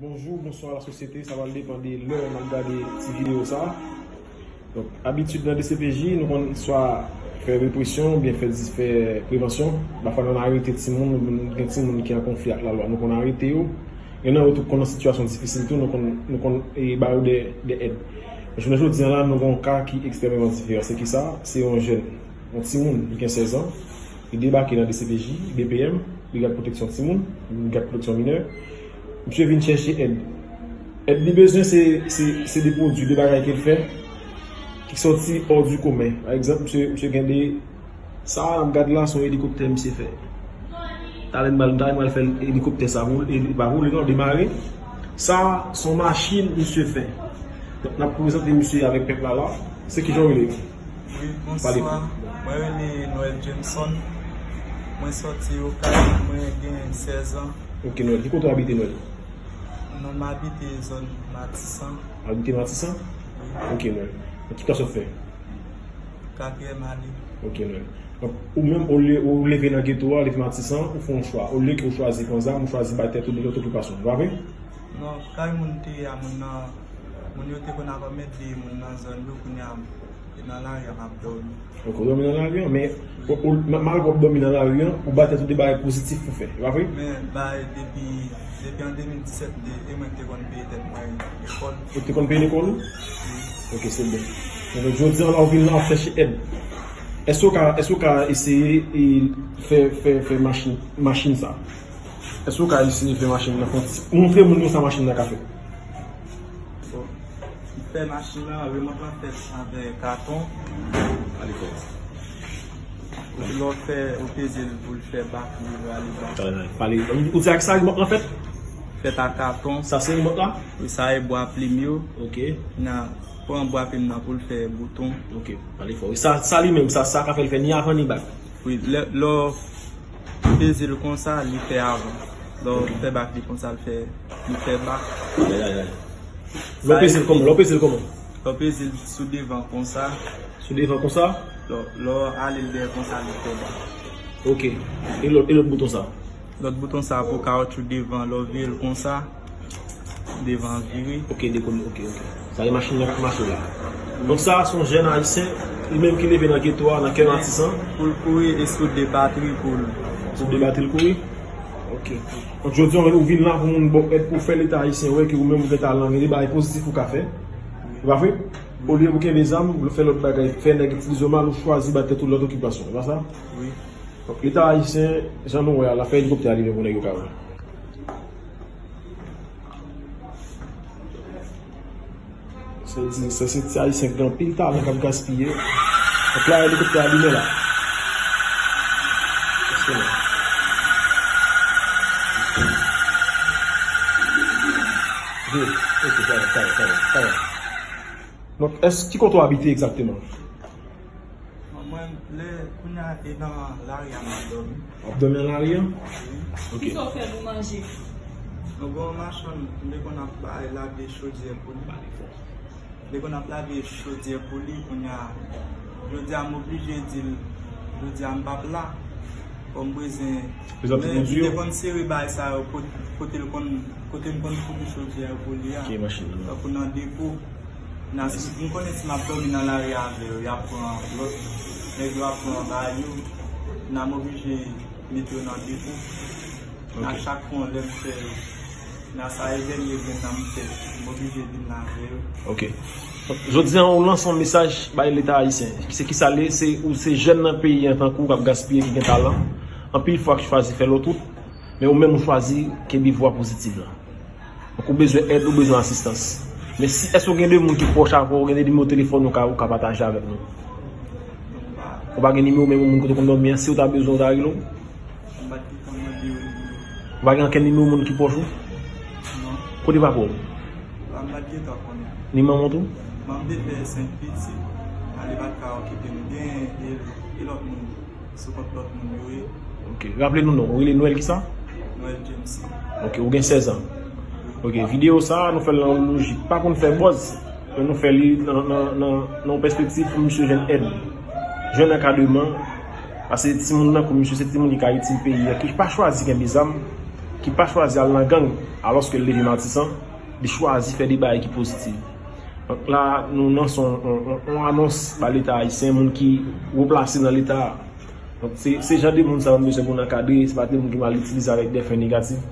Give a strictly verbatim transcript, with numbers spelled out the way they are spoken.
Bonjou, bonswa lasosyete, sa pral depann de lè n ap gade ti videyo sa. Donk, abitid nan D C P J, nou konn swa fè represyon oubyen fè, fè prevansyon. Pafwa, nou arete timoun, gen timoun ki an konfli ak lalwa, nou konn arete yo. Gen nan yo tou konn nan sitiyasyon difisil tou, nou konn, nou konn, e, ba yo de, de èd. Jounen jodi a la, nou gen yon ka ki ekstrèmeman diferan. Se ki sa? Se yon jèn, yon timoun, li gen sèz an, li debake nan D C P J, D P M, Brigad Pwoteksyon Timoun, Brigad Pwoteksyon Minè. Misye vin chèche èd. Èd li bezwen, se, se, se de pwodui, de bagay ke l fè, ki sòti hors du commun. Pa egzanp, misye, misye gen de, sa a n ap gad la, se yon elikoptè misye fè. Talè m pral, talè m pral fè elikoptè sa pou l, e li pa pou li non, demare. Sa a, se yon machin misye fè. Donk, n ap prezante misye avèk pèp la la. Se ki jan w rele? Wi, pale. Bonswa. Mwen rele Noël Jameson. Mwen sòti Okay, mwen gen sèz an. Ok, Noël. Ki kote w abite, Noël? Non, m abite zòn Matisan. Abite Matisan? Wi. Ok, Noël. Ki klas w ap fè? Katriyèm ane. Ok, Noël. Donk, ou menm, ou le-, ou leve nan geto a, leve Matisan, ou fè yon chwa. Olye ke ou chwazi pran zam, ou chwazi bay tèt ou de lòt okipasyon. Se pa vre? Non, kay moun te ye a, moun nan, moun yo te konn ap anmède moun nan zòn yo, kounye a, e nan lari a m ap dòmi. Ok, ou dòmi nan lari an, men ou, ou, ma-, malgre w ap dòmi nan lari an, ou ba tèt ou de bagay pozitif pou fè, e pa vre? Men, bay, depi, depi an de mil disèt, de, e mwen ki te konn peye tèt mwen lekòl. Ou te konn peye lekòl ou? Wi. Ok, se bon. Donk, jodi an la, ou vin la, w ap chèche èd. Èske w ka, èske w ka eseye, e, fè, fè, fè machin, machin sa? Èske w ka eseye fè machin nan fè yon ti, montre moun yo sa machin nan ka fè? Bon, m fè machin nan, remòt lan fèt avèk katon. Ale fò. Lè w fè, ou peze l pou l fè bak, li rale bak. Pale, pale. Ou di ak sa remòt lan fèt? Fèt ak katon. Sa se remòt la? Wi, sa e bwa plim yo. Ok. Nan pran bwa plim nan pou l fè bouton. Ok, pale fò. Sa, sa li menm, sa, sa ka fè l fè ni avan ni bak. Wi, lè, lè w peze l konsa, li fè avan. Lè w fè bak li konsa, l fè, li fè bak. Ay, ay, ay. Lè w peze l kòman? Lè w peze l kòman? Lè w peze l sou devan konsa. Sou devan konsa? Lè, lè w ale l dèyè konsa, li fè bak. Ok. E lòt, e lòt bouton sa? Lòt bouton sa pou kawotchou devan, lè w vire l konsa. Devan vire. Ok, dekoule, ok, ok. Sa e machin nan k ap mache la. Donk sa a se yon jèn ayisyen, li menm ki leve nan geto a, nan kè Matisan. Pou l kouri e sou de batri pou l. Sou de batri l kouri? Ok. Donk jodi a ou vin la pou moun ba w èd pou fè Leta ayisyen wè ke ou menm ou gen talan, gen de bagay pozitif ou ka fè. E pa vre? Olye pou kenbe zam, ou fè lòt bagay, fè nèg itilize w mal, ou chwazi ba tèt ou lòt okipasyon. E pa sa? Wi. Donk Leta ayisyen, jan nou wè a, l ap fè elikoptè a li menm pou nèg yo ka wè. Se di, se, se ti ayisyen ki gen anpil talan k ap gaspiye. Donk la, elikoptè a limen la. Donk, èske, ki kote w abite egzakteman? Bon, mwen, lè, kounye a, e nan lari a m ap dòmi. W ap dòmi nan lari a? Wi. Ok. Kisa w fè pou manje? Mwen gen yon machann, m te konn ap bay lave chodyè pou li. M te konn ap lave chodyè pou li, kounye a, jodi a, m oblije di l, jodi a, m p ap la. Kòm bezwen, men li te konn sere bagay sa yo, kot-, kote l konn, kote m konn fout chodyè yo pou li a. Tankou nan depo. Nan, m konnen si m ap dòmi nan lari avè yo, y ap pran lòt nèg yo, ap pran bagay yo, nan m oblije mete yo nan depo. Nan chak fwa lè m fè yo, nan sa e dènye grenn nan m fè, m oblije vin nan avè yo. Ok. Jodi a, ou lanse yon mesaj bay Leta ayisyen. Se kisa l ye? Se, ou se jèn nan peyi an tankou w k ap gaspiye, ki gen talan. Anpil fwa ki chwazi fè lòt wout, men ou menm ou chwazi kenbe vwa pozitif la. Donk, ou bezwen èd, ou bezwen asistans. Men si, èske w gen de moun ki pwòch avè w, ou gen de nimewo telefòn ou ka, ou ka pataje avèk nou? Ou pa gen nimewo menm moun kote w konn dòmi an, si w ta bezwen, ou ta rele w? Ou pa gen ankenn nimewo moun ki pwòch ou? Kote papa w? Ni manman w tou? Manman m te fè senk pitit, ale pa t ka okipe nou. Gen e, e lòt moun. Sou kont lòt moun yo ye. Ok. Raple nou non. Ou rele Noël kisa? Noël James. Ok. Ou gen sèz an. Ok. Videyo sa a, nou fè l nan yon lojik. Pa konn fè buzz. Men nou fè li nan, nan, nan, nan yon pèspektiv pou misye jwenn èd. Jwenn ankadreman. Paske timoun nan, kou misye, se timoun ki ka itil peyi a, ki pa chwazi kenbe zam. ki pa chwazi al nan gang, alòske l leve Matisan, li chwazi fè de bagay ki pozitiv. Donk la, nou lanse yon, yon, yon, yon anons ba Leta ayisyen, moun ki wo plase nan Leta a. Donk se, se jan de moun sa yo nou bezwen pou n ankadre, se pa de moun ki mal itilize avèk de fen negatif.